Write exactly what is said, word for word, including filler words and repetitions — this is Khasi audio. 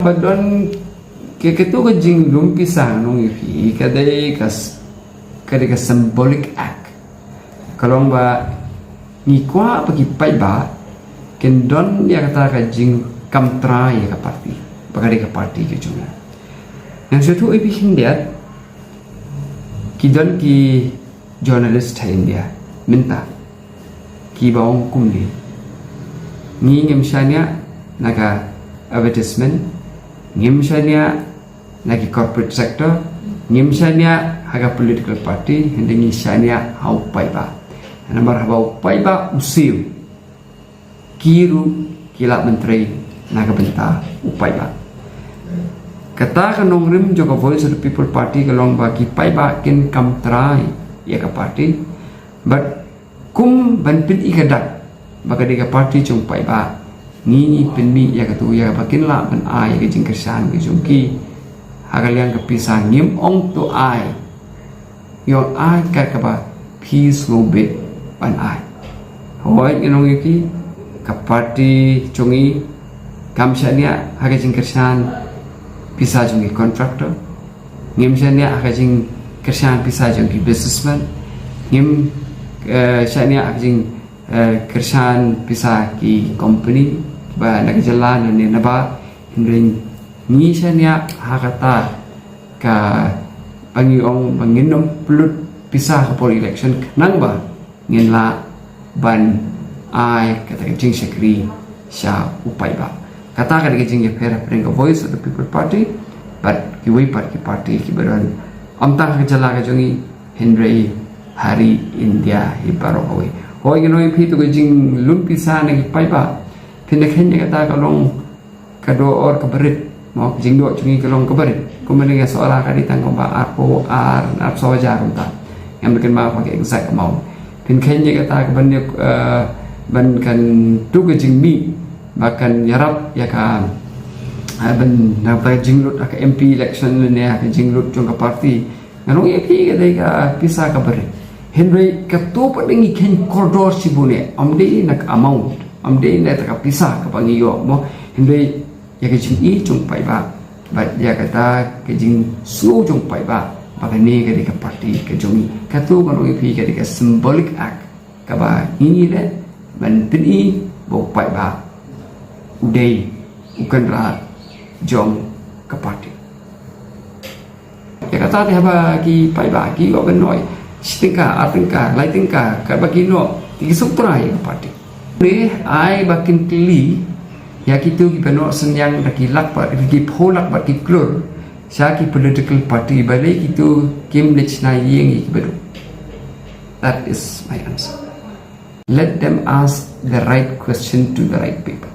Ba don ke ketu ka jinglum pisa nong ïa phi ka dei ka s- ka dei ka symbolic act. Ka long ba ngi kwah ba ki paidbah kin don ïa kata ka jingkam trai ïa ka party, ba ka dei ka party ka jong ngi. Ngan shu ïathuh ïa phi khyndiat, ki don ki journalist ha India mynta ki ba ong kumne, ngi ngim shaniah na ka advertisement, ngim shaniah na ki corporate sector, ngim shaniah ha ka political party, hynrei ngi shaniah ha u paidbah. Namar haba u paidbah u siew, ki ruh ki lah ban trei na ka bynta u paidbah. Kata ka nongrim jong ka Voice of the People Party ka long ba ki paidbah kin kam trai ïa ka party, but kum ban pyni ka dak ba ka dei ka party jong paidbah, ngi ngi pynmih ïa katu ïa ba kin lah ban ai ïa ka jingkyrshan ka jong ki ha ka liang ka pisa. Ngim ong to ai, ïoh ai kat kaba phi sngewbha ban ai. Hooid, ngi ong ïa phi, ka party jong ngi kam shaniah ha ka jingkyrshan pisa jong ki contractor, ngim shaniah ha ka jingkyrshan pisa jong ki businessman, ngim eh, shaniah ha ka jing eh, kyrshan pisa ki company ba na ka jylla ne na baroh, hynrei ngi shaniah ha kata ka ba ngi ong ba ngin ym pynlut pisa ha por election khnang ba ngin lah ban ai kata ka jingshakri sha u paidbah. Kata ka dei ka jingïapher hapdeng ka Voice of the People Party bad kiwei pat ki party ki ba don, ym tang ha ka jylla ka jong ngi, hynrei ha ri India hi baroh kawei. Hooid, ngi ong ïa phi, to ka jinglum pisa na ki paidbah, phin da kheiñ ïa kata ka long ka dor ka barit, mo, ka jingdon jong ngi ka long ka barit. Kumba nga sa ong, ka dei tang kumba arphew ar, arphew saw hajar kumta. Ngam kynmaw ka exact amount. Phin kheiñ ïa kata ka ban ïa, eh, ban kan tu ka jingmih ba kan ïarap ïa ka, eh, ban na ba jinglut ha ka M P election ne ha ka jinglut jong ka party. Ngan ong ïa phi, ka dei ka pisa ka barit. Hynrei kato pat ngi kheiñ kordor shibun, ym dei na ka amount, ym dei na ka pisa kaba ngi ïoh, mo, hynrei ïa ka jingïeit jong paidbah bad ïa kata ka jingsngew jong paidbah ba kane ka dei ka party ka jong ngi. Kato, ngan ong ïa phi, ka dei ka symbolic act kaba ngi ngi leh ban pyni ba u paidbah u dei u kynrad jong ka party. Ïa kata te haba ki paidbah ki ïoh ban noh shi tyngka, ar tyngka, lai tyngka, katba ki noh, te ki sngewthuh ïa ka party. Te ai ba kin kylli ïa kito ki ba noh synñiang da ki lak bad ki phew lak bad ki klur sha ki political party, balei kito kim leit shna ïing ïa ki baduk. That is my answer. Let them ask the right question to the right people.